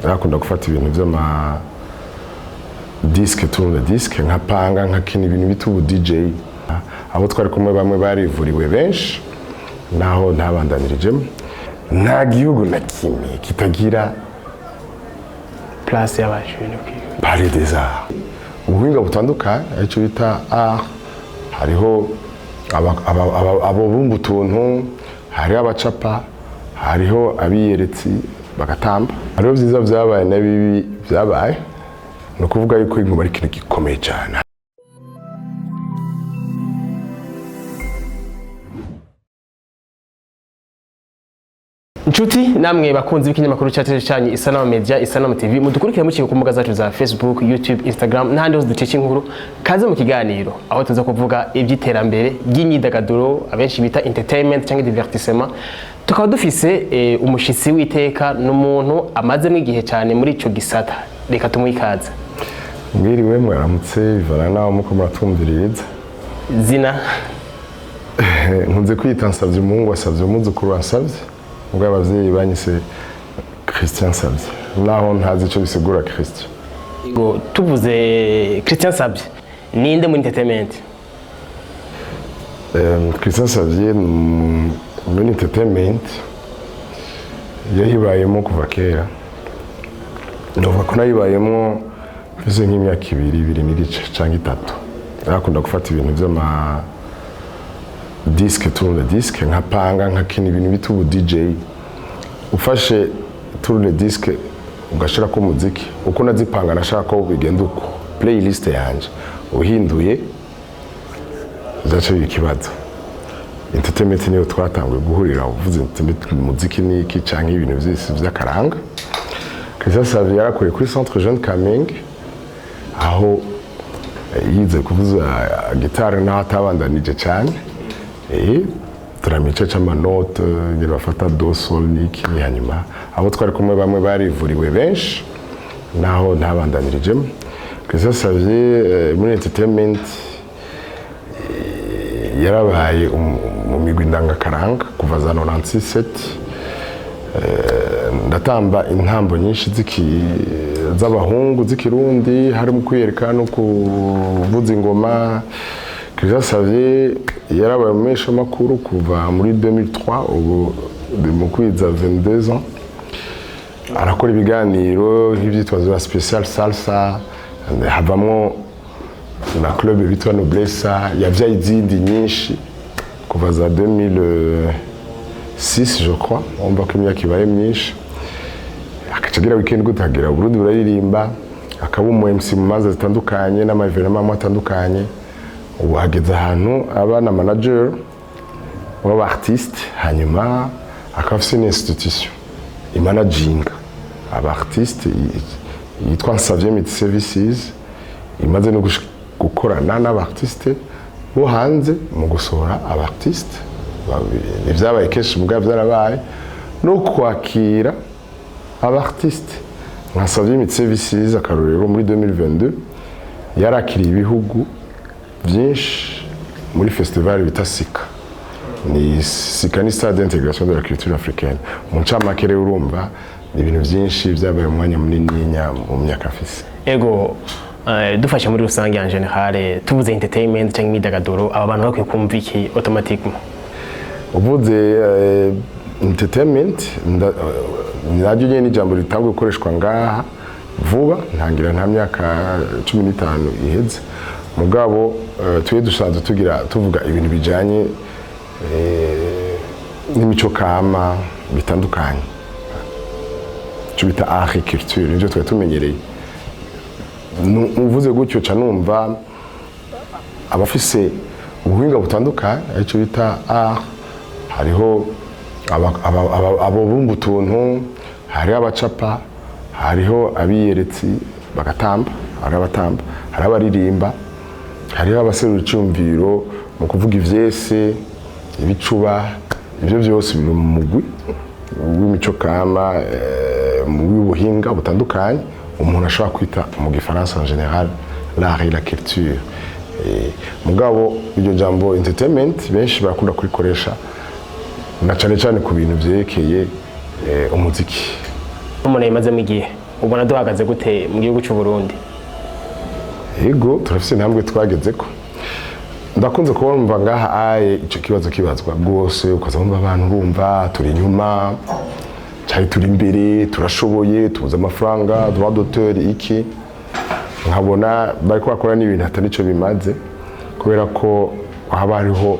Narakunda gufata ibintu vy'ama disque, tourne disque, nkapanga, nkakina ibintu bita ubu DJ. Abo twari kumwe bamwe barivuriwe benshi, naho ntabandanirijemo. Nta gihugu na kimwe kitagira Place y'abacu ibintu kwiga. Palais des Arts, ubuhinga butandukanye, aricyo bita art. Hariho ababumba utuntu, hariho abacapa, hariho abiyeretsi bagatamba. Hariho byiza byabaye na bibi byabaye. Ni ukuvuga yuko ingoma ari ikintu gikomeye cyane. Inshuti namwe bakunzi b'ikinyamakuru cyacu cyanyu Isanamu Media, Isanamu TV, mudukurikire muciye ku mbuga zacu za Facebook, YouTube, Instagram n'ahandi hose ducisha inkuru. Kaze mu kiganiro aho tuza kuvuga iby'iterambere ry'imyidagaduro, abenshi bita entertainment cyangwa divertissement. Tukaba dufise umushitsi w'iteka, n'umuntu amazemo igihe cyane muri ico gisata. Reka tumuhe ikaze. Mwiriwe, mwaramutse, bivana naho muko muratumviririza. Zina? Nkunze kwita Nsabye umuhungu, wasabye umwuzukuru wasabye, ubwo ababyeyi banyise Christian Nsabye, naho ntazi icyo bisigura Christian. Ngo tuvuze Christian Sabye, ninde muri entertainment? Christian Xavier ni muri entertainment, yayibayemo kuva kera. Novuga ko nayibayemo mfise nk'imyaka 2, 2 n'igice cyangwa 3. Narakunda gufata ibintu vy'ama disque, tourne disque, nkapanga, nkakina ibintu bita ubu DJ. Ufashe tourne disque ugashirako umuziki uko nazipanga, nashaka ko bigenda uko, playlist yanje uhinduye byaca biba ikibazo. Entertainment niyo twatanguye guhurira. Uvuze entertainment, umuziki niki canke ibintu vyose vy'akaranga. Christian Xavier yarakuye kuri Centre Jeune Kamenge, aho yize kuvuza gitari, naho atabandanije cyane. Turamice c'amanote ngira bafata do, sol niki. Hanyuma abo twari kumwe bamwe barivuriwe benshi, naho ntabandanirijemo. Christian Xavier muri entertainment yarabaye mu migwi ndangakaranga kuva za 96. Ndatamba intambo nyinshi z'abahungu z'ikirundi, harimo kwiyereka no kuvuza ingoma. Christian Xavier yarabaye umumenyeshamakuru kuva muri 2003, ubu ndi mu kwiza 22 ans. Arakora ibiganiro nk'ibyitwa za special salsa, havamwo na club bitwa Noblessa, yavyaye izindi nyinshi kuva za 2006, je crois. Umva ko imyaka ibaye myinshi. Akaca agira weekend gutagira Burundi buraririmba, akaba umu MC mu manza zitandukanye n'ama événements amwe atandukanye. Ubu ageze ahantu aba na manager w'aba artiste, hanyuma akaba afise n'institution imanaginga aba artiste yitwa Nsavye Multi Services, imaze no gukorana n'aba artiste bo hanze mu gusohora aba artiste. Ntivyabaye kenshi, mugabo vyarabaye, no kwakira aba artiste nka Nsavye Multi Services. Akarorero, muri 2022 yarakiriye ibihugu byinshi muri festival bita Sika. Ni Sika, ni Stade d'intégration de la culture africaine mu ncamake. Rero urumva ni ibintu byinshi byabaye mu mwanya munini mu myaka mfise. Ego, dufashe muri rusange, en général, tuvuze entertainment cyangwa imyidagaduro, aba bantu bakwiye kumva iki automatiquement? Uvuze entertainment, naryo nyene ni ijambo ritanguye gukoreshwa ngaha vuba, ntangira nta myaka 15 iheze. Mugabo twe dusanzwe tugira tuvuga ibintu bijanye n'imico kama bitandukanye, icyo bita art et culture, nivyo twari tumenyereye. Uvuze gutyo ca numva abafise ubuhinga butandukanye, aricyo bita art. Hariho ababumba utuntu, hariho abacapa, hariho abiyeretsi bagatamba, hariho abatamba, hariho abaririmba, hariho abaserura icyumviro mu kuvuga ivyese, ibicuba. Ibyo byose biri mu mugwi w'imico kama, mu w'ubuhinga butandukanye umuntu ashobora kwita mu gifaransa en général l'art et la culture. Mugabo iryo jambo entertainment benshi barakunda kurikoresha na cane cane ku bintu vyerekeye umuziki. Umuntu yamazemo igihe. Ubona duhagaze gute mu gihugu cy'u Burundi? Yego, turafise intambwe twagezeko. Ndakunze kubumva ngaha aye ico kibazo kibazwa rwose, ukaza wumva abantu bumva turi inyuma cyari turi imbere, turashoboye, tubuze amafaranga, droit d'auteur, iki. Nkabona bariko bakora n'ibintu atari ico bimaze, kubera ko haba hariho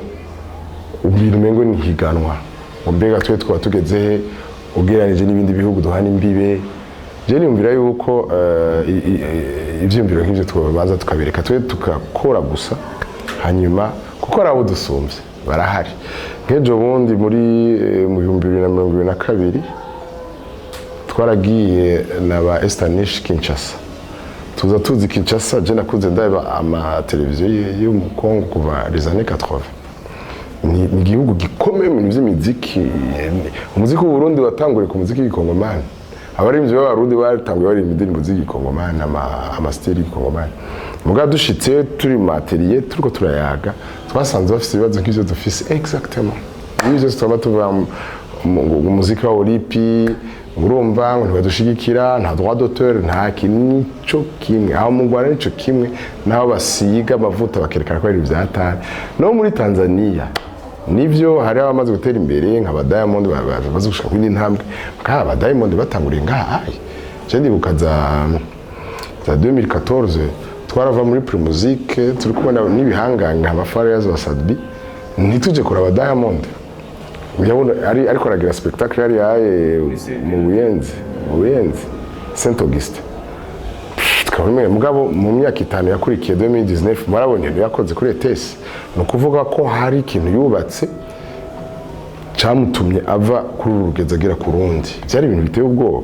ibintu umengo ni higanwa, ngo mbega twe twaba tugeze he ugereranije n'ibindi bihugu duhana imbibe. Je niyumvira yuko ivyiyumviro nk'ivyo twobanza tukabireka, twe tukakora gusa, hanyuma kuko ari abo dusumvye barahari. Nk'ejo bundi muri mu 2022 twaragiye na ba Estanish Kinshasa, tuza tuzi Kinshasa. Je nakuze ndaba amateleviziyo yo mu Congo kuva les années 80. Ni igihugu gikomeye mu bintu by'imiziki. Umuziki w'Uburundi watanguriye ku muziki w'igikongomani. Abaririmbyi b'Abarundi batanguye baririmba indirimbo z'igikongomani, ama styles y'igikongomani. Mugabo dushitse turi mu atelier, turiko turayaga, twasanze bafise ibibazo nk'ivyo dufise exactement. Ibi byose twaba tuva mu muziki wa Olipi, urumva ngo ntibadushigikira, nta droit d'auteur, nta kintu. Nico kimwe aho mu Rwanda, nico kimwe naho basiga amavuta bakerekana ko ari ivyatari. No muri Tanzania nivyo, hari abamaze gutera imbere nka ba Diamond, bamaze gushika kuri ntambwe. Kandi aba Diamond batanguriye ngaha ayi. Je ndibuka za 2014 twarava muri Primusic, turi kubona n'ibihangange nka ba Farious, ba Sat-B, ntituje kuraba Diamond. Yabona ari ariko aragira spectacle yari yaye mu Buyenzi Saint Augustin. Tukabona mugabo mu myaka 5 yakurikiye, 2019, murabona ibintu yakoze kuri ETS. Ni ukuvuga ko hari ikintu yubatse cyamutumye ava kuri uru rugezo agera ku rundi. Byari ibintu biteye ubwoba.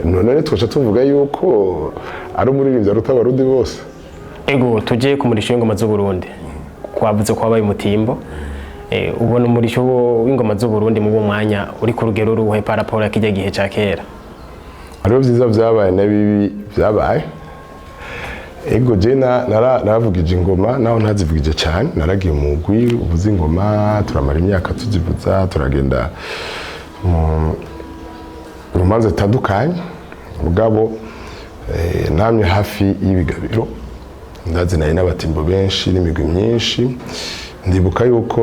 None twaca tuvuga yuko ari umuririmbyi aruta Abarundi bose? Ego, tujye ku murisho w'ingoma z'Uburundi. Twavuze ko wabaye umutimbo. Ubona umurisho w'ingoma z'Uburundi mu mwanya uri ku rugero ruhe par rapport ya kijya gihe ca kera? Hariho byiza byabaye na bibi byabaye. Ego, je naravugije ingoma, naho ntazivugije cyane. Naragiye mu mugwi uvuza ingoma, turamara imyaka tuzivuza, turagenda mu manza zitandukanye. Mugabo namye hafi y'ibigabiro, ndazinanye n'abatimbo benshi n'imigwi myinshi. Ndibuka yuko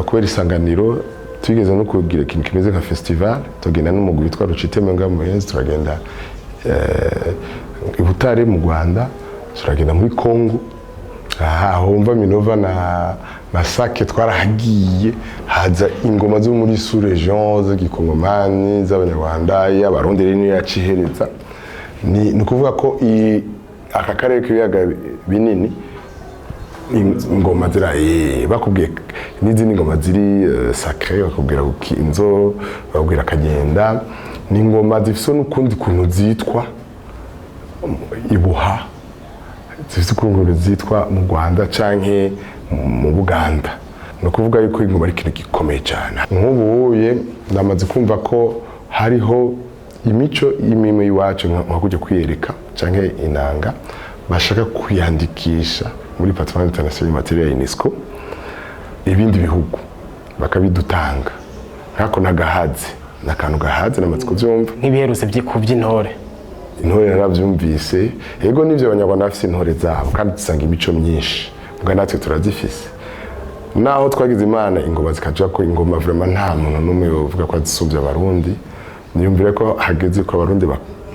kubera Isanganiro tugeze no kugira ikintu kimeze nka festival, tugenda n'umugwi witwa Ruciteme nga Muyenzi, turagenda i Butare mu Rwanda, turagenda muri Congo. Aha wumva Minova na Sake, twarahagiye, haza ingoma zo muri sous région z'igikongomani, z'Abanyarwanda, y'Abarundi rero niyo yacihereza. Ni ukuvuga ko aka karere k'ibiyaga binini ingoma zira bakubwiye n'izindi ngoma ziri sacré, bakubwira inzo, bakubwira akagenda. Ni ingoma zifise n'ukundi kuntu zitwa ibuha, zifite ukuntu zitwa mu Rwanda canke mu Buganda. Ni ukuvuga yuko ingoma ari ikintu gikomeye cyane. Nk'ubu uye ndamaze kumva ko hariho imico y'imimwe y'iwacu, nka kujya kwiyereka canke inanga, bashaka kwiyandikisha muri Patrimoine International Immatériel ya UNESCO, ibindi bihugu bakabidutanga. Nkako nagahaze, n'akantu gahaze namaze kuvyumva. Nk'ibiherutse ku by'intore. Intore narabyumvise. Yego, nivyo, Abanyarwanda bafise intore zabo kandi dusanga imico myinshi, mbwa natwe turazifise. Naho twagize Imana ingoma zikaja ko ingoma, vraiment nta muntu n'umwe yovuga ko azisumbya Abarundi. Niyumvire ko hageze ko Abarundi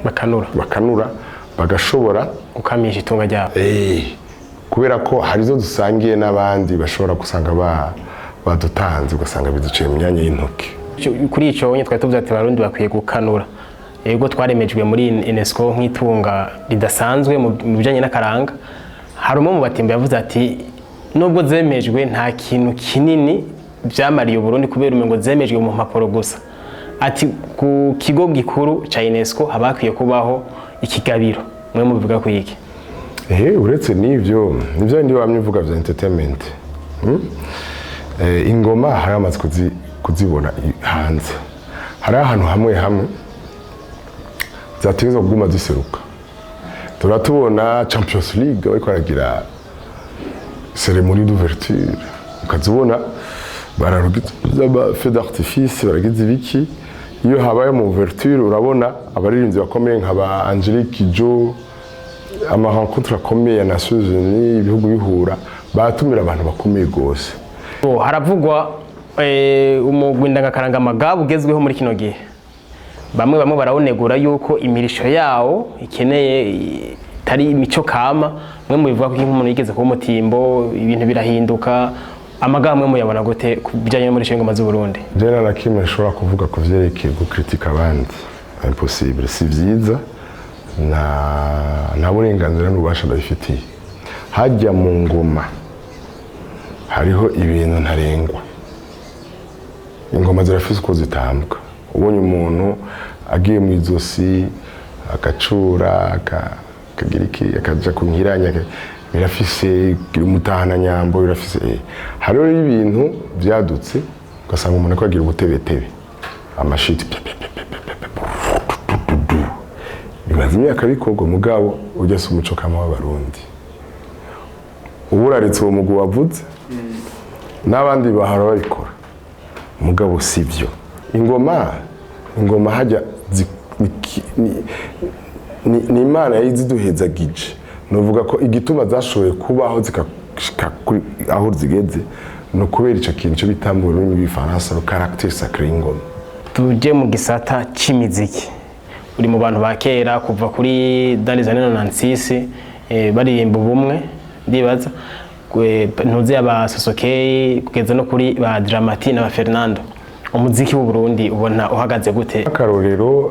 bakanura, bakanura, bagashobora gukamisha itunga ryabo. Kubera ko hari izo dusangiye n'abandi bashobora gusanga badutanze, ugasanga biduciye mu myanya y'intoki. Kuri ico nyine twari tuvuze ati Abarundi bakwiye gukanura. Yego, twaremejwe muri UNESCO nk'itunga ridasanzwe mu bijanye n'akaranga. Hari umwe mu batimba yavuze ati nubwo zemejwe, nta kintu kinini byamariye Uburundi, kubera umengo zemejwe mu mpapuro gusa. Ati ku kigo gikuru ca UNESCO haba hakwiye kubaho ikigabiro. Mwe mubivuga ku iki? Uretse n'ivyo, nivyo ndi wamye uvuga vya entertainment. Ingoma hari amaze kuzibona hanze, hari ahantu hamwe hamwe zategerezwa kuguma ziseruka. Turatubona Champions League bariko baragira cérémonie d'ouverture, ukazibona bararugize ama feux d'artifice, baragize ibiki. Iyo habaye mu ouverture, urabona abaririmbyi bakomeye nka ba Angelique Kidjo, ama rencontre akomeye ya Nations Unies, ibihugu bihura, baratumira abantu bakomeye gose. Oh, haravugwa umugwi ndangakaranga Amagaba ugezweho muri kino gihe. Bamwe bamwe barawunegura yuko imirisho yawo ikeneye itari imico kama. Mwe mubivuga ko nk'umuntu yigeze kuba umutimbo, ibintu birahinduka. Amagaba mwe muyabona gute ku bijyanye n'umurisho w'ingoma z'u Burundi? Je nta na kimwe nshobora kuvuga ku vyerekeye gukritika abandi, impossible, si vyiza, nta burenganzira n'ububasha ndabifitiye. Hajya mu ngoma hariho ibintu ntarengwa. Ingoma zirafise uko zitambwa. Ubonye umuntu agiye mu izosi agacura, akagira iki, akaja ku nkiranya, birafise umutahana nyambo, birafise. Hariho ibintu byadutse, ugasanga umuntu ariko agira ubutebetebe, amashiti pe, pe, pe, pe, pe, pe, pe, du, du, du. Bimaze imyaka bikorwa, mugabo ujya si umuco kama w'Abarundi. Ubu uraritse uwo mugwi wavuze n'abandi bahora babikora, mugabo si byo. Ingoma hajya ni Imana yayiziduhezagije. Nuvuga ko igituma zashoboye kubaho zikashika kuri aho zigeze ni ukubera ico kintu cyo bita mu rurimi rw'Igifaransa le caractère sacré y'ingoma. Tuje mu gisata c'imiziki. Uri mu bantu ba kera kuva kuri dans les années 96, baririmba ubumwe, ndibaza ntuzi aba Sosokei kugeza no kuri ba Dramati na ba Fernando. Umuziki w'u Burundi ubona uhagaze gute? Akarorero,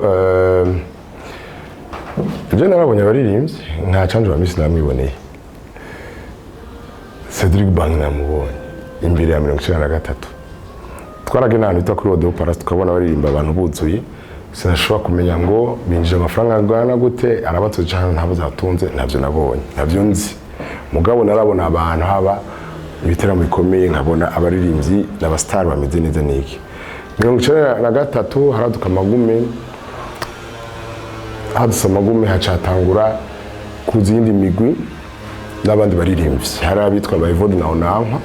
ibyo narabonye, abaririmbyi nka Canjo wa Misi namwiboneye, Cedric Bank namubonye imbere ya 93. Twaragenda ahantu bita kuri Odeo Palace, tukabona baririmba abantu buzuye. Sinashobora kumenya ngo binjije amafaranga angana gute, arabatunze cyangwa ntabwo zatunze, ntabyo nabonye, ntabyo nzi. Mugabo narabona abantu haba ibiteramo bikomeye, nkabona abaririmbyi n'abasitari bameze neza. Niki 93 haraduka amagume, hadutse amagume hacatangura kuza iyindi migwi n'abandi baririmbyi. Hari abitwa ba Evode na Onankwa.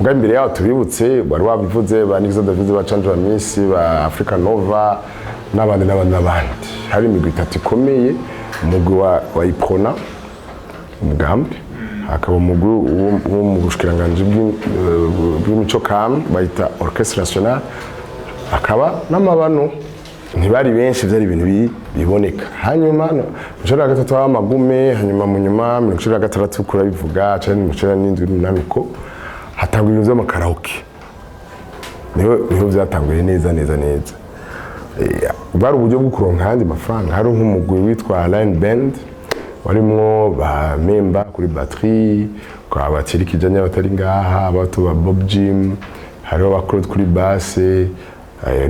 Mbwa imbere yaho tubibutse wari wabivuze, ba Nigiza David, ba Chandra Misi, ba Africa Nova n'abandi n'abandi n'abandi. Hari imigwi itatu ikomeye: umugwi wa Iprona, umugambi, hakaba umugwi wo mu bushikiranganji bw'imico kama bayita Orchestre National, hakaba n'amabano. Ntibari benshi, byari ibintu biboneka. Hanyuma 93 haba amagume, hanyuma mu nyuma 96 kurabivuga cyane, 97, 8 uko hatangwa ibintu by'amakaraoke, niho byatanguye neza neza neza. Bwari uburyo bwo kuronka ayandi mafaranga. Hari nk'umugwi witwa Line Band warimwo ba Memba kuri batterie, kwa Batiri Kijanya batari ngaha, abato ba Bob Jim, hariho ba Claude kuri basse,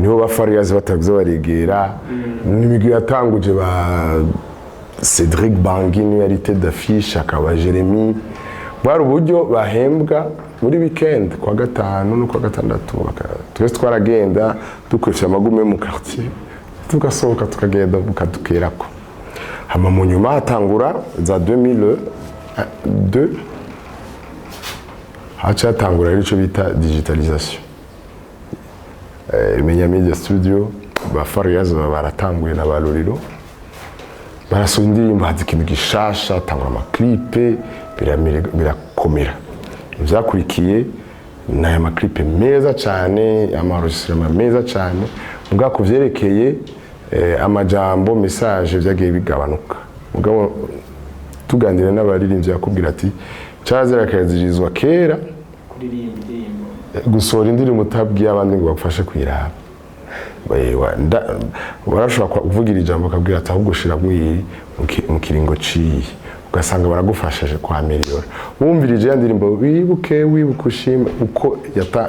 niho ba Farias batavuze baregera n'imigwi yatanguje, ba Cedric Bangi niwe yari tête d'affiche, akaba Jeremy. Bwari uburyo bahembwa muri weekend, kwa gatanu no kwa gatandatu. Twese twaragenda dukoresha amagume yo mu quartier, tugasohoka tukagenda bukadukerako. Hama mu nyuma hatangura za 2002, haca hatangura rero ico bita digitalisation. Menya Media Studio, ba Farias baba baratanguye na ba Loriro, barasohora indirimbo, haza ikintu gishasha, hatangura amaklipe, birakomera. Ivyakurikiye ni aya maklipe meza cyane, amaenregistrement meza cyane. Mugabo ku vyerekeye amajambo, message, vyagiye bigabanuka. Mugabo tuganira n'abaririmbyi bakubwira ati cyarazira kazirizwa kera kuririmba indirimbo, gusohora indirimbo utabwiye abandi ngo bagufashe kuyiraba. Barashobora kuvugira ijambo akabwira ati ahubwo shira iyi mu kiringo ciyi, ugasanga baragufashije kwa miliyoni. Wumvirije ya ndirimbo "Wibuke wibuke ushime" uko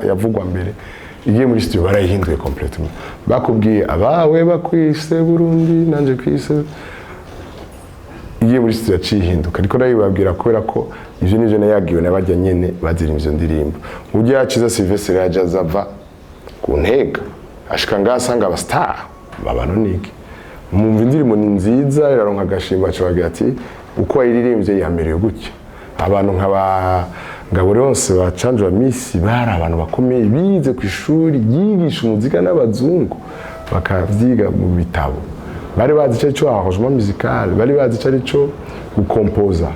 yavugwa mbere, igiye muri studio barayihinduye complètement. Bakubwiye abawe bakwise Burundi nanje kwise, igiye muri studio yaciye ihinduka. Ariko nayibabwira kubera ko ivyo nivyo nayagiwe n'abajya nyene bazirimbye izo ndirimbo. Uburyo yaciza Sylvestre yaje azava ku ntega, ashika ngaha asanga aba star babanonike, mumva indirimbo ni nziza, iraronka agashimba, aca bagira ati uko wayiririmbye yamerewe gutya. Abantu nka ba Ngabo Leonce, ba Canjo wa Misi, bari abantu bakomeye bize ku ishuri ryigisha umuzika n'abazungu. Bakavyiga mu bitabo. Bari bazi ico arico arrangement musical, bari bazi ico arico gukompoza,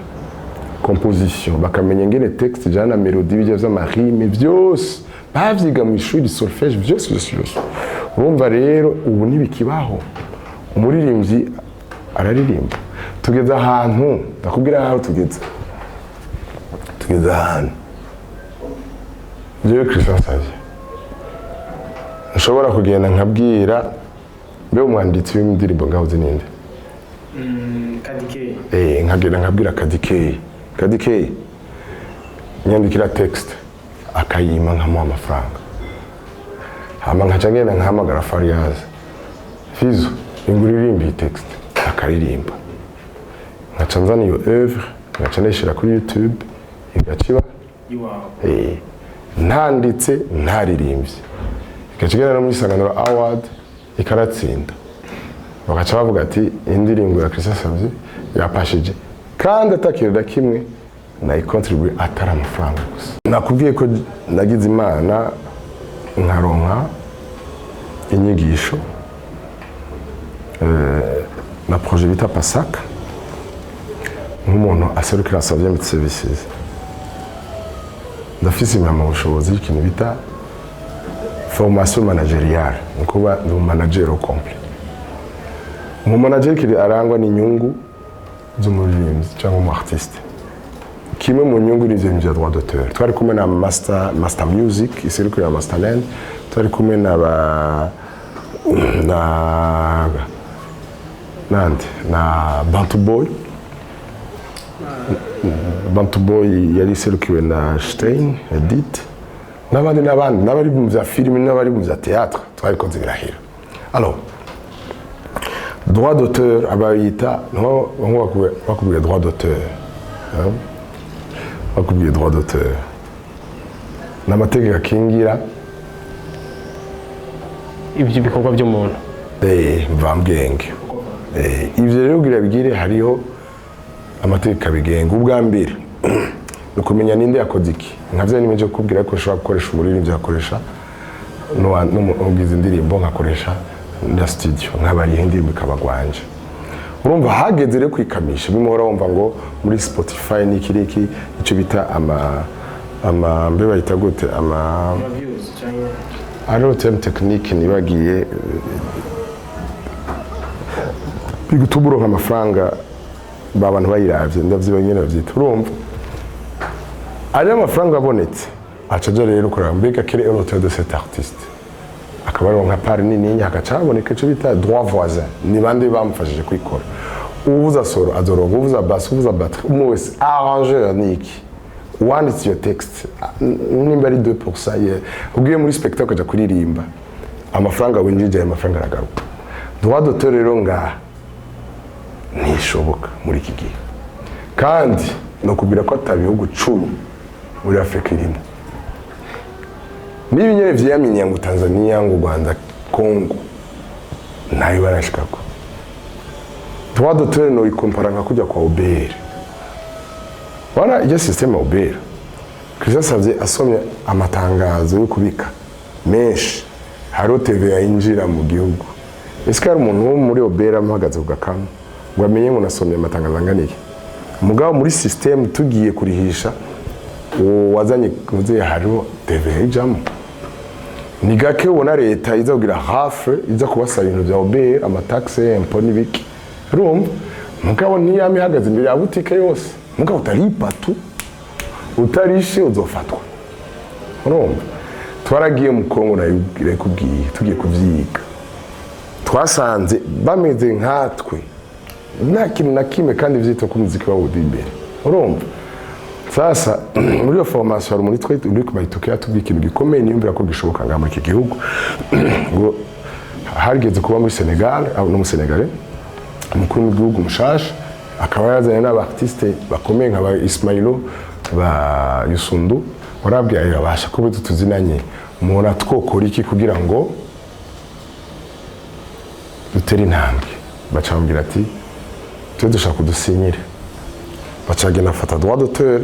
composition, bakamenya ingene texte ijana na mélodie, bijya vy'ama rimes, vyose bavyiga mu ishuri, solfège, vyose vyose vyose. Urumva rero ubu ntibikibaho. Umuririmbyi araririmba. Tugeze ahantu, ndakubwira aho tugeze. Tugeze ahantu jewe Christian Savye nshobora kugenda nkabwira mbe umwanditsi w'indirimbo ngaho uzi ninde? Kadike. Nkagenda nkabwira Kadikeyi: "Kadikeyi, nyandikira texte." Akayima, nkamuha amafaranga. Hama nkaca ngenda nkahamagara Fariyazi: "Fizo, ingura uririmba iyi texte." Akaririmba, nkaca nzana iyo œuvre, nkaca ndayishira kuri YouTube, igaciba iwawe. Ntanditse, ntaririmbye, igaca igenda no muri Isanganiro Award ikaratsinda. Bagaca bavuga ati: "Indirimbo ya Christian Savye yapashije," kandi atakintu na kimwe nayikontribuye, atari amafaranga gusa. Nakubwiye ko nagize Imana nkaronka inyigisho na projet bita PASAC, nk'umuntu aserukira Savye Multi Services. Ndafise impamyabushobozi y'ikintu bita formation managériale, ni kuba ndi umumanager au complet. Umumanager kiri arangwa n'inyungu z'umuririmbyi cyangwa umu artiste. Kimwe mu nyungu ni ibyo bya droit d'auteur. Twari kumwe na Master Music iserukira Masterland, twari kumwe na ba na nande na Bantu Boy. Bantu Boy yari iserukiwe na Stein Edith n'abandi n'abandi, n'abari mu bya filime n'abari mu bya théâtre. Twabikoze birahera. Alors, droit d'auteur abayita nko bakubwiye droit d'auteur, hein? Bakubwiye droit d'auteur ni amategeko akingira ibyo bikorwa by'umuntu. Mvambwenge. Ivyo rero kugira bigire, hariho amategeko abigenga. Ubwa mbere ni ukumenya ninde yakoze iki. Nka vyo nimeje kukubwira ko ushobora gukoresha umuririmbyi, akoresha n'ubwiza indirimbo, nkakoresha na studio, nkabariha, indirimbo ikabagwanje. Urumva hageze rero kwikamisha, bimuhora wumva ngo muri Spotify n'iki n'iki, icyo bita ama mbe bayita gute, ama hariho terme technique nibagiye, bigutuma uronka amafaranga ba bantu bayiravye. Ndavyiba nyene bavyita. Urumva ariyo amafaranga abonetse, aca aja rero kuraba mbega quel est l'auteur de cet artiste, akaba ariho nka part nininya, hagaca haboneka ico bita droit voisin: ni bande bamufashije kwikora? Uwuvuza solo azoronka, uwuvuza basse, uwuvuza batterie, umwe wese, arrangeur ni iki, uwanditse iyo texte, nimba ari 2%. Ugiye muri spectacle ukaja kuririmba, amafaranga winjije, ayo mafaranga aragaruka. Droit d'auteur rero ngaha ntishoboka muri iki gihe, kandi ni ukubwira ko ata bihugu 10 muri Afurika irimo. Niba nyine vyiyaminiye ngo Tanzania, ngo Rwanda, Congo, ntayo barashikako. Droit d'auteur no ikompara nka kujya kwa OBR. Wana iyo système ya OBR, Christian Savye asomye amatangazo yo kubika menshi, hariho TVA yinjira mu gihugu. Ese hari umuntu wo muri OBR amuhagaze ku gakanu ngo amenye ngo nasomye amatangazo angana iki? Mugabo muri système tugiye kurihisha uwo wazanye uvuze, hariho TVA ijamo. Ni gake ubona leta iza kugira rafle, iza kubasaba ibintu bya OBR, ama taxes, impôts n'ibiki. Urumva mugabo ntiyama ihagaze imbere ya butike yose. Mugabo utaripa tu, utarishe uzofatwa. Urumva twaragiye mu Kongo, nayikubwiye, tugiye kuvyiga, twasanze bameze nkatwe, nta kintu na kimwe, kandi vyitwa ko umuziki wabo uri imbere. Urumva sasa muri iyo formation hari umuntu witwa Luc Bayituke, yatubwiye ikintu gikomeye niyumvira ko gishoboka ngaha muri iki gihugu. Ngo harigeze kuba muri Senegal no mu Senegal, umukuru w'igihugu mushasha akaba yazanye n'aba artiste bakomeye nka ba Ismailo, ba Yusundu. Warabwiye abasha kuba tuzinanye, mubona twokora iki kugira ngo dutere intambwe? Baca bambwira ati: "Twe dushaka kudusinyira." Baca bagenda bafata droit d'auteur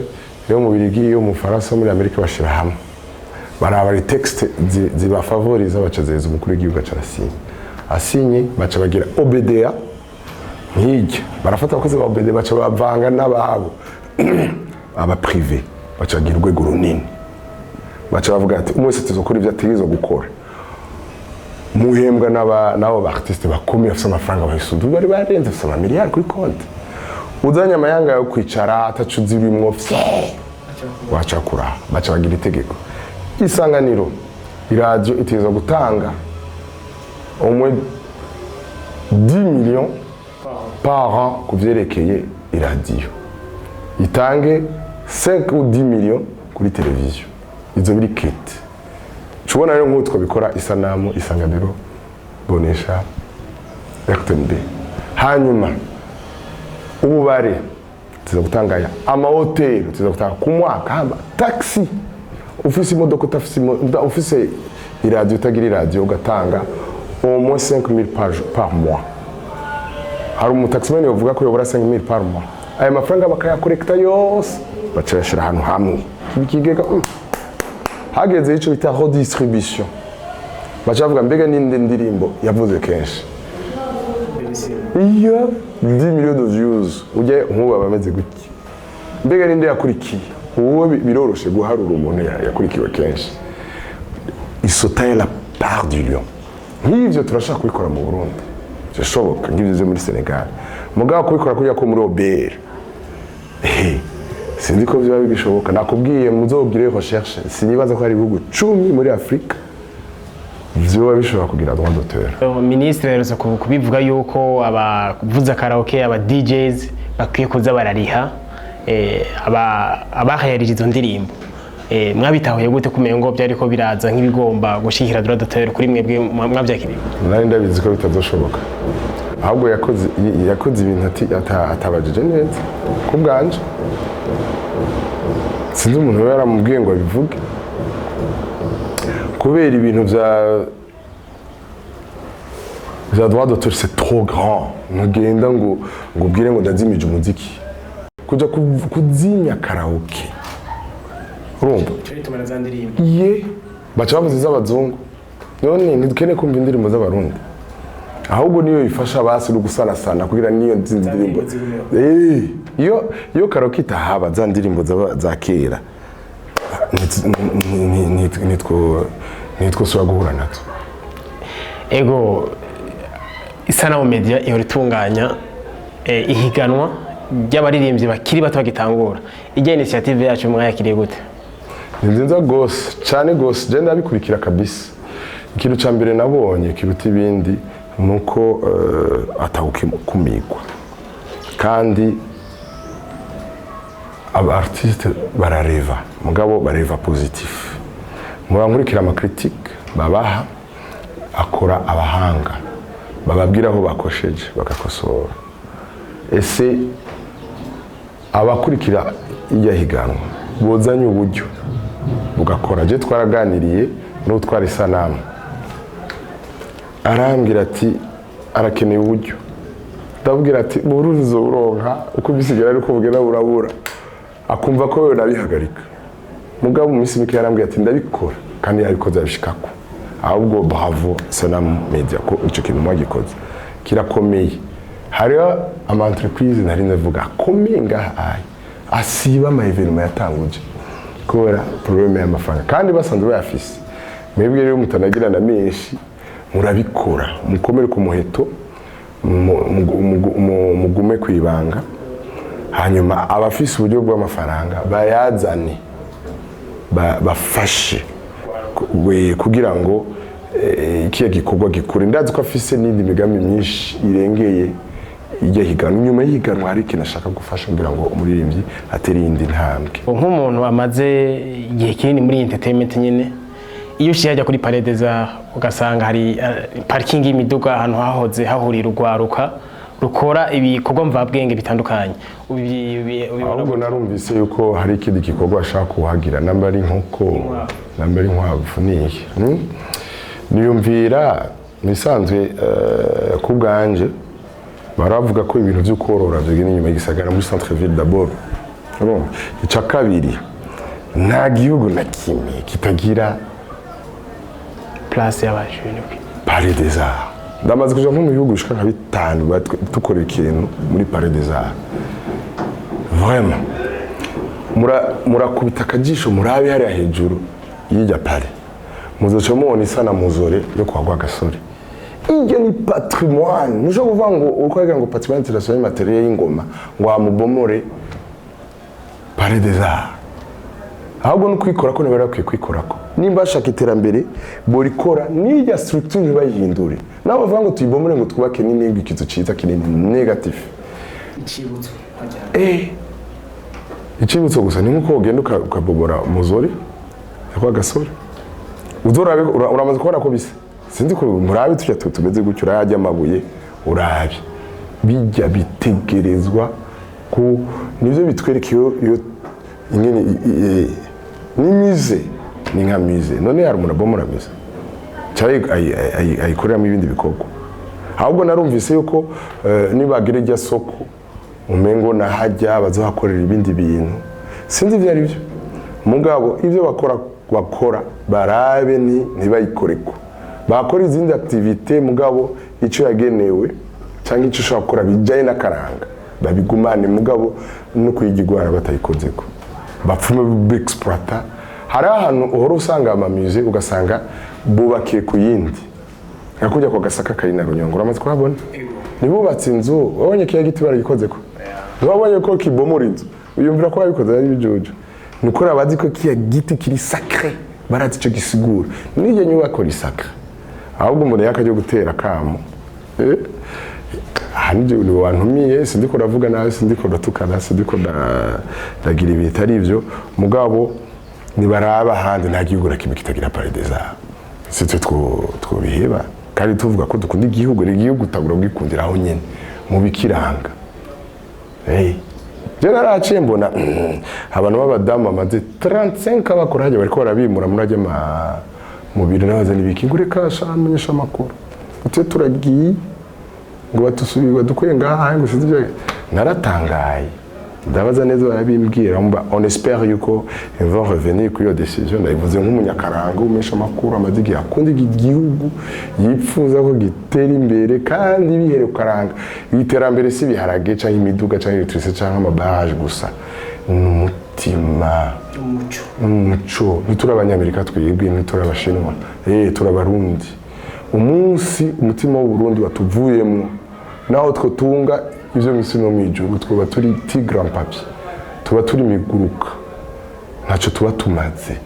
yo mu Birigi, yo mu Faransa, muri Amerika, bashira hamwe, baraba les textes zibafavoriza, baca zeza umukuru w'igihugu, aca arasinya. Asinye, baca bagira OBDA nk'irya, barafata abakozi ba OBDA, baca bavanga n'ababo aba privé, baca bagira urwego runini, baca bavuga ati umwe wese tuzokora ibyo ategerezwa gukora, muhembwa n'abo ba artiste bakomeye bafite amafaranga bayisumbuye, bari barenze, bafite amamiliyari kuri konti. Uzanye amayanga yo kwicara atacu uzi, fye waca kuraha. Baca bagira itegeko, Isanganiro, iradiyo itegerezwa gutanga au moins 10 millions par an ku vyerekeye iradiyo, itange 5 ou 10 millions kuri televiziyo. Izo biri kete tubona rero nk'ubu twabikora: Isanamu, Isanganiro, Bonesha, RTNB. Hanyuma ububare tuza gutanga aya, amahoteli tuza gutanga ku mwaka, haba taxi, ufise imodoka, utafise ufise iradiyo, utagira iradiyo, ugatanga au moins 5000 par mois. Hari umutaximan yovuga ko yobura 5000 par mois? Aya mafaranga bakayakorekta yose, baca bayashira ahantu hamwe, ikigega. Hageze ico bita redistribution, baca bavuga: mbega ninde ndirimbo yavuze kenshi? Iyo 10 millions de views, ujye nk'ubu aba ameze gutya. Mbega ninde yakurikiye uwo? Biroroshe guharura umuntu yakurikiwe kenshi. Isota la part du lion. Nk'ivyo turashaka kubikora mu Burundi, birashoboka, nk'ivyo vyo muri Senegal. Mugabo kubikora kuriya ko muri OBR, sinzi ko biba bigishoboka. Nakubwiye, muzogire recherche, sinibaza ko hari ibihugu 10 muri Afurika vyoba bishobora kugira droit d'auteur. Minisitiri aherutse kubivuga yuko abavuza karaoke, aba DJs, bakwiye kuza barariha abahayarije izo ndirimbo. Mwabitahuye gute, kumenya ngo byariko biraza nk'ibigomba gushigikira droit d'auteur? Kuri mwebwe mwavyakiriye? Nari ndabizi ko bitazoshoboka. Ahubwo yakoze ibintu atabajije neza ku bwanje. Sinzi umuntu we yaramubwiye ngo abivuge, kubera ibintu vya droit d'auteur, c'est trop grand. Ntugenda ngo ubwire ngo ndazimije umuziki, kuja kuzimya karaoke, urumva ye baca bavuze iz'abazungu. None ntidukeneye kumva indirimbo z'Abarundi? Ahubwo niyo bifasha basi no gusanasana kugira niyo zindi ndirimbo. Iyo karaoke itahaba, za ndirimbo za kera nitwo guhura nazo. Ego, Isanamu Media ihora itunganya ihiganwa ry'abaririmbyi bakiri bato bagitangura. Ijya initiative yacu mwayakiriye gute? Ni nziza gose, cyane gose. Je ndabikurikira kabisa. Ikintu ca mbere nabonye kiruta ibindi ni uko atawukumigwa, kandi aba artiste barareva, mugabo bareva positif. Muba nkurikira ama critique babaha, akora abahanga bababwira aho bakosheje bagakosora. Ese abakurikira irya higanwa bozanye uburyo bugakora? Je twaraganiriye n'utwara Isanamu, arambwira ati arakeneye uburyo. Ndabwira ati buruzi uronka uko bisigara, ariko bugenda burabura, akumva ko nabihagarika. Mugabo mu minsi mike yarambwira ati ndabikora, kandi yarabikoze, abishikako. Ahubwo bravo Sanamu Media ko icyo kintu mwagikoze, kirakomeye. Hariho ama entreprise nari ndavuga akomeye ngaha aya asiba ama événement yatanguje kubera problème y'amafaranga, kandi basanzwe bayafise. Mwebwe rero mutanagira na menshi, murabikora, mukomere ku muheto, mugume ku ibanga. Hanyuma abafise uburyo bw'amafaranga bayazane, bafashe kugira ngo ikiya gikorwa gikure. Ndazi ko afise n'indi migambi myinshi irengeye ijya higanwa. Inyuma y'ihiganwa hari ikintu ashaka gufasha kugira ngo umuririmbyi atere iyindi ntambwe. Nk'umuntu amaze igihe kinini muri entertainment nyine, iyo ushiye hajya kuri Palais des Arts, ugasanga hari parking y'imiduga, ahantu hahoze hahurira urwaruka rukora ibikorwa mvabwenge bitandukanye. Ubibona? Ahubwo narumvise yuko hari ikindi gikorwa ashaka kuhagira, namba ari inkoko, namba ari inkwavu, niyi. Niyumvira mu bisanzwe, ku bwanje baravuga ko ibintu byo korora byogenda inyuma y'igisagara, muri centre ville d'abord. Urumva? Icya kabiri, nta gihugu na kimwe kitagira Place y'abajene. Palais des Arts. Ndamaze kuja nko mu bihugu bishika nka bitanu dukora ikintu muri Palais des Arts. Vraiment, murakubita akajisho murabe hariya hejuru y'irya palais, muzoca mubona isa na mausolée yo kwa Rwagasore. Iryo ni patrimoine. Ntushobora kuvuga ngo uriko uragira ngo patrimoine international immatériel y'ingoma, ngo wamubomore Palais des Arts. Ahubwo no kwikora ko ntibari bakwiye kwikorako. Nimba bashaka iterambere, borikora n'irya structure ntibayihindure. Nabo bavuga ngo tuyibomore ngo twubake nini, ikizu ciza kinini, négatif. Icibutso. Icibutso gusa ni nkuko ugenda ukabomora mausolée kwa Gasore. Uzorabe, uramaze kubona ko bisa, sinzi ko murabe tujya tumeze gutyo, urayajya amabuye, urabe bijya bitegerezwa ko nibyo bitwereka iyo ingene ni musée, ni nka musée. None hari umuntu abomora musée cyangwa ayikoreramo ibindi bikorwa? Ahubwo narumvise yuko nibagira irya soko, umengo nahajya bazohakorera ibindi bintu, sinzi ibyo ari byo. Mugabo ibyo bakora barabe ni ntibayikoreko, bakora izindi activité, mugabo icyo yagenewe cyangwa icyo ushobora gukora bijyanye n'akaranga babigumane, mugabo no kuyigigwara batayikozeko, bapfume bexploita. Hari ahantu uhora usanga ama musée, ugasanga bubakiye ku yindi, nka kujya kwa Gasaka kari na Runyongo, uramaze kuhabona, ntibubatse inzu, wabonye kiriya giti baragikozeko, ntiwabonye ko kibomora inzu, uyumvira ko babikoze ari ibijuju. Ni ukuri abazi ko kiriya giti kiri sacré barazi icyo gisigura, n'iyo nyubako ri sacré. Ahubwo umuntu yakajya gutera akamo. Aha nibyo ni wantumiye, sindiko ndavuga nabi, sindiko ndatukana, sindiko ndagira ibintu bitari ibyo, mugabo nibaraba ahandi. Nta gihugu na kimwe kitagira Palais des Arts. Si twe twobiheba kandi tuvuga ko dukunda igihugu. Rero igihugu utagura kwikundira aho nyene mu bikiranga. Hey. Je naraciye mbona abantu b'abadamu bamaze 35 bakora hajya, bariko barabimura muri ajya mubiri nabaza nibiki, ngo reka shamenyesha amakuru twe turagiye, ngo batusubiye badukuye ngaha, ngo sinzi ibyo. Naratangaye, ndabaza neza, barabimbwira. Mba on espère yuko ils vont revenir kuri iyo décision. Ndabivuze nk'umunyakaranga umesha amakuru, amaze igihe akunda iki gihugu, yipfuza ko gitera imbere kandi bihere karanga. Iterambere si ibiharage cyangwa imiduga cyangwa électricité cyangwa amabarage gusa, ni umutima. Umuco. Umuco. Ntituri Abanyamerika twebwe, ntituri Abashinwa, turi Abarundi. Umunsi umutima w'Uburundi watuvuyemo, naho two tunga ibyo mu isi no mu ijuru, twaba turi tigre en papier, tuba turi miguruka, ntacyo tuba tumaze.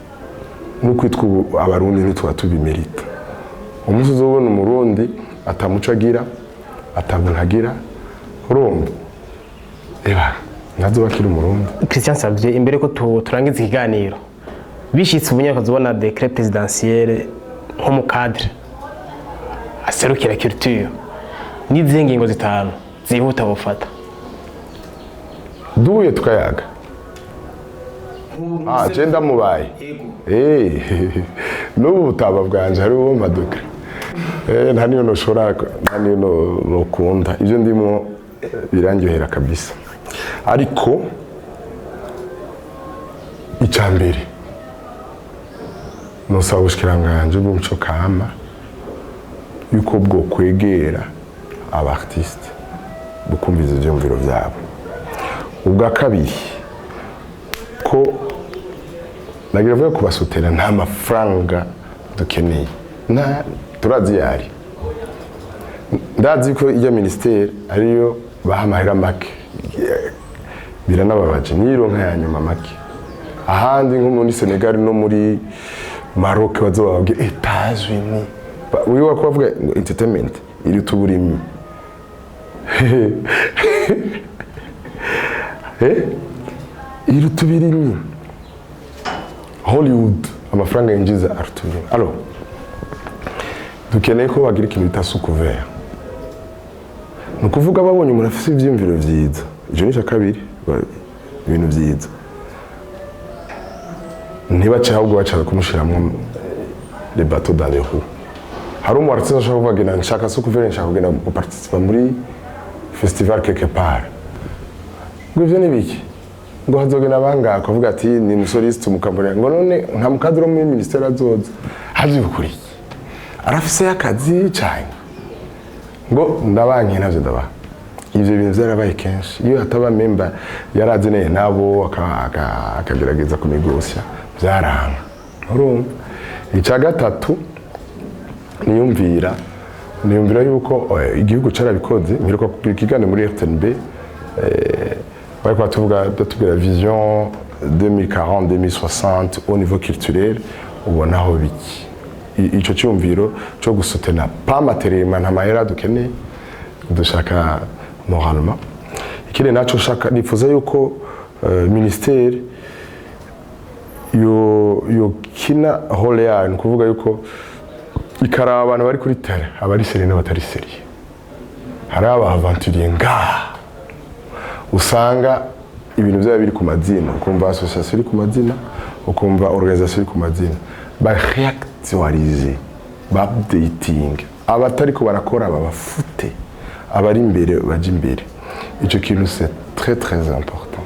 No kwitwa ubu Abarundi ntituba tubimerita. Umunsi uzobona Umurundi atamuco agira, atabuntu agira, urumva eba ntazoba akiri Umurundi. Christian Savye, imbere ko turangiza ikiganiro, bishitse ubu nyene ukazobona décret présidentiel, nko mu cadre aserukira culture, n'izihe ngingo zitanu zihuta bufata? Duhuye tukayaga, je ndamubaye. N'ubu butaba bwanje hariho ma décret. Nta niyo noshobora, nta niyo nokunda. Ibyo ndimo birandyohera kabisa. Ariko icya mbere nosaba ubushikiranganji bw'umuco kama yuko bwo kwegera aba artiste, bukumviza ivyumviro vyabo. Ubwa kabiri, ko nagira vuga kubasutera, nta mafaranga dukeneye, nta turazi yari. Ndazi ko iyo ministère ariyo baha amahera make, biranababaje, nironka ya nyuma make. Ahandi nko muri Senegal no muri Maroc bazoba babwiye Etats-Unis. Wiwa ko bavuga ngo entertainment iri tuburimyi. Iri tubirimyi. Hollywood amafaranga yinjiza arutubirimyi. Alors dukeneye ko bagira ikintu bita sous couvert, ni ukuvuga babonye umuntu afite ibyiyumviro byiza. Icyo ni icya kabiri, ibintu byiza ntibace, ahubwo bashaka kumushyiramo les bâtons dans les roues. Hari umu artiste ashaka kuvuga ngo nshaka sous couvert, nshaka kugenda guparticipa muri festival quelque part, ngo ivyo ni biki, ngo hazogenda bangahe, kuvuga ati ni umusoliste mukambonera, ngo none nta mukadro muri ministère azoza haje gukora iki, arafise akazi cyane. Ngo ndabanki navyo ndabaha. Ivyo bintu vyarabaye kenshi. Iyo hataba memba yarazi neye nabo akagerageza kunegosya, vyaranga. Urumva, icya gatatu niyumvira yuko igihugu carabikoze. Mperuka kugira ikiganiro muri RTNB, bariko batuvuga, batubwira vision 2040 2060 au niveau culturel. Ubonaho biki ico cyumviro cyo gusutena? Pas matériellement, nta mahera dukeneye, dushaka moralement. Ikindi naco shaka, nifuza yuko ministère yo yokina rôle yayo, ni ukuvuga yuko ikaraba abantu bari kuri terrain, abari sérieux n'abatari sérieux. Hari aba aventurier ngaha usanga ibintu byaba biri ku mazina, ukumva association iri ku mazina, ukumva organisation iri ku mazina. Ba réactualiser, ba updating, abatariko barakora babafute, abari imbere baje imbere. Ico kintu, c'est très très important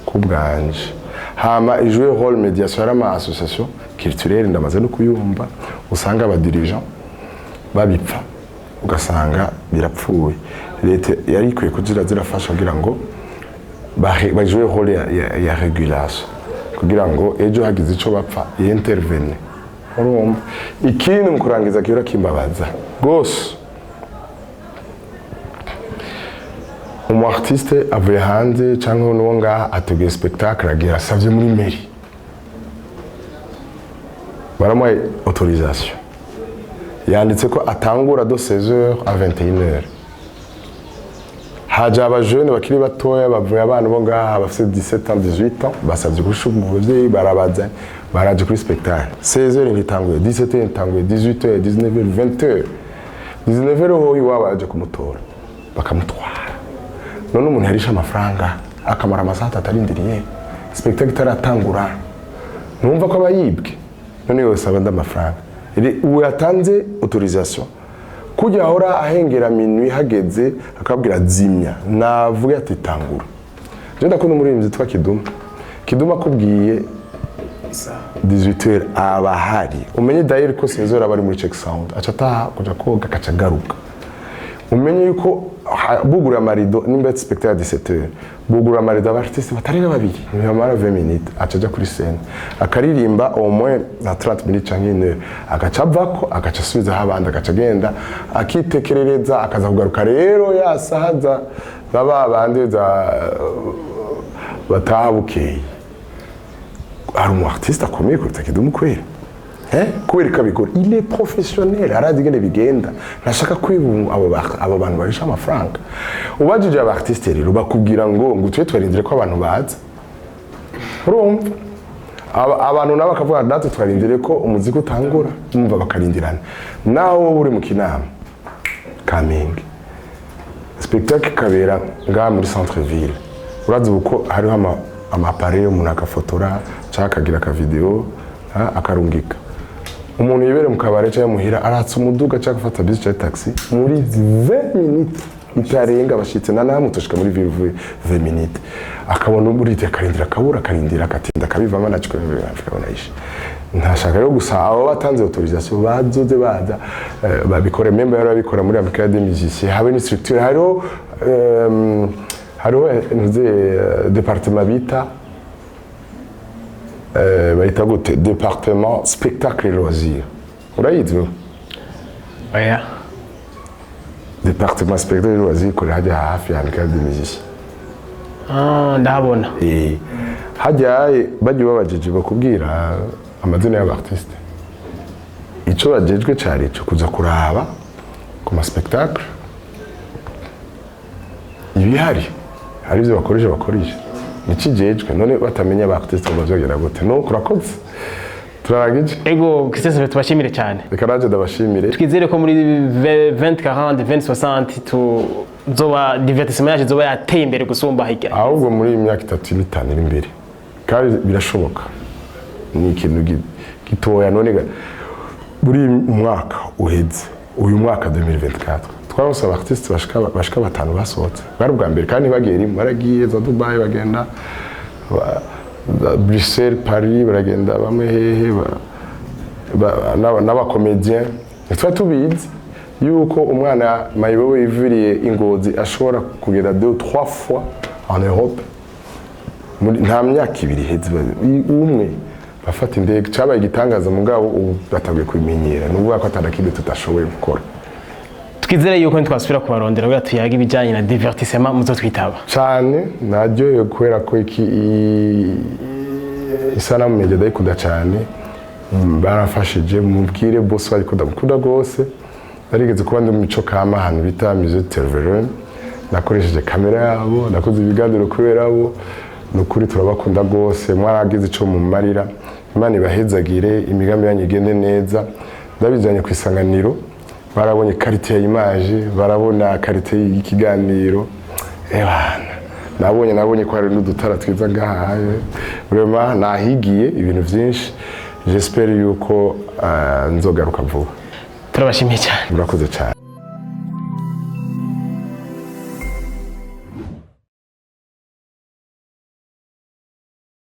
ku bwanje. Hama ijouer rôle médiation. Hari ama association culturelle, ndamaze no kuyumva, usanga aba dirigeant babipfa, ugasanga birapfuye. Leta yari ikwiye kugira zirafasha kugira ngo bajouer rôle ya régulation, kugira ngo ejo hagize ico bapfa intervene. Urumva, ikindi mu kurangiza kihora kimbabaza rwose, umu artiste avuye hanze cyangwa n'uwo ngaha ateguye spectacle, agira asavye muri mairie, baramuhaye autorisation, yanditse ko atangura de 16h à 21h. Haje abajene bakiri batoya, bavuye abana bo ngaha bafite 17 ans, 18 ans, basabye gushuka mu bavyeyi, barabaza, baraje kuri spectacle. 16h ntitanguye, 17h ntitanguye, 18h, 19h, 20h, 19h ho iwabo yaje kumutora, bakamutwara. None umuntu yarishe amafaranga, akamara amasaha 3 arindiriye spectacle itaratangura, numva ko aba yibwe. None yose aba amafaranga uwo yatanze autorisation kujya ahora ahengera minuit hageze akabwira zimya, navuga ati tangura. Je ndakunda umuririmbyi witwa Kiduma. Kiduma akubwiye 18h aba ahari. Umenye d'ailleurs ko 16h aba ari muri check sound, aca ataha kuja koga, akaca agaruka. Umenye yuko bugura amarido, nimba spectacle 17h, bugura amarido aba artiste batarenga babiri, ntibamara 20 minutes, aca aja kuri scène akaririmba au moins na 30 minutes canke une heure, agaca avako, agaca asubizaho abandi, agaca agenda akitekerereza, akaza kugaruka rero ya saha za ba bandi za bataha bukeye. Hari umu artiste akomeye kuruta Kidumu kwera? Eh? Kubera ko abikora, il est professionnel, arazi ingene bigenda, ntashaka kwiba abo bantu barisha amafaranga. Ubajije aba artiste rero, bakubwira ngo tube twarindire ko abantu baza. Urumva, abantu nabo bakavuga natwe twarindire ko umuziki utangura. Umva, bakarindirana. Naho wowe uri mu Kinama, Kamenge, spectacle ikabera ngaha muri centre ville, urazi uko hariho ama appareil, umuntu agafotora cyangwa akagira akavideo, akarungika. Umuntu yibere mu kabare cyangwa muhira, aratsa umuduga cyangwa agafata bisi cyangwa taxi, muri 20 minutes itarenga abashitse na namwe tushika muri ville uvuye 20 minutes, akabona urite, akarindira akabura, akarindira akatinda, akabivamo, nacyo akabona ishe. Ntashaka rero gusa abo batanze autorisation bazoze baza babikore. Memba yari abikora muri Amicale des musiciens, habe ni structure. Hariho ntuze département bita bayita gute, département spectacle et loisir, urayizi wewe? Oya. Département spectacle et loisir ikorera hajya hafi ya Amicale des musiciens. Ah, ndahabona. Hajya bagiye babajije, bakubwira amazina y'aba artiste. Ico bajejwe cari ico kuza kuraba ku ma spectacle ibihari, hari ivyo bakoresha nikijejwe. None batamenya aba artiste ngo bavyogera gute? Nuko urakoze, turarangije. Ego, Christophe, tubashimire cyane. Reka nanje ndabashimire. Twizere ko muri 2040, 2060 tuzoba divertissement yacu izoba yateye imbere gusumba hirya. Ahubwo muri iyi myaka 3 n'5 iri imbere, kandi birashoboka, ni ikintu gitoya. None muri mwaka uheze, uyu mwaka 2024, twaronse aba artiste bashika batanu basohotse. Bari ubwa mbere kandi bagiye rimwe, baragiye za Dubai, bagenda za Bruxelles, Paris, baragenda bamwe hehe, n'aba comédien ntitwari tubizi. Yuko umwana mayibobo yiviriye i Ngozi ashobora kugera deux, trois fois en Europe nta myaka 2 iheze, umwe bafata indege, cabaye igitangaza. Mugabo ubu batanguye kubimenyera, ni ukuvuga ko atanakindi tudashoboye gukora. Twizere yuko ntitwasubira kubarondera kugira tuyage ibijyanye na divertissement muzotwitaba. Cyane, naryohewe kubera ko iki Isanamu Media ndayikunda cyane. Baramfashije. Mubwire bose bariko ndamukunda rwose. Narigeze kuba ndi mu mico kama ahantu bita Musée Tervuren, nakoresheje kamera yabo, nakoze ibiganiro kubera bo. Ni ukuri turabakunda rwose, mwaragize ico mumarira. Imana ibahezagire, imigambi yanyu igende neza. Ndabijanye ku Isanganiro, barabonye qualité ya image, barabona qualité y'ikiganiro. Ebana, nabonye ko hari n'udutara twiza ngahaye. Vraiment nahigiye ibintu byinshi. J'espère yuko nzogaruka vuba. Turabashimiye cyane. Murakoze cyane.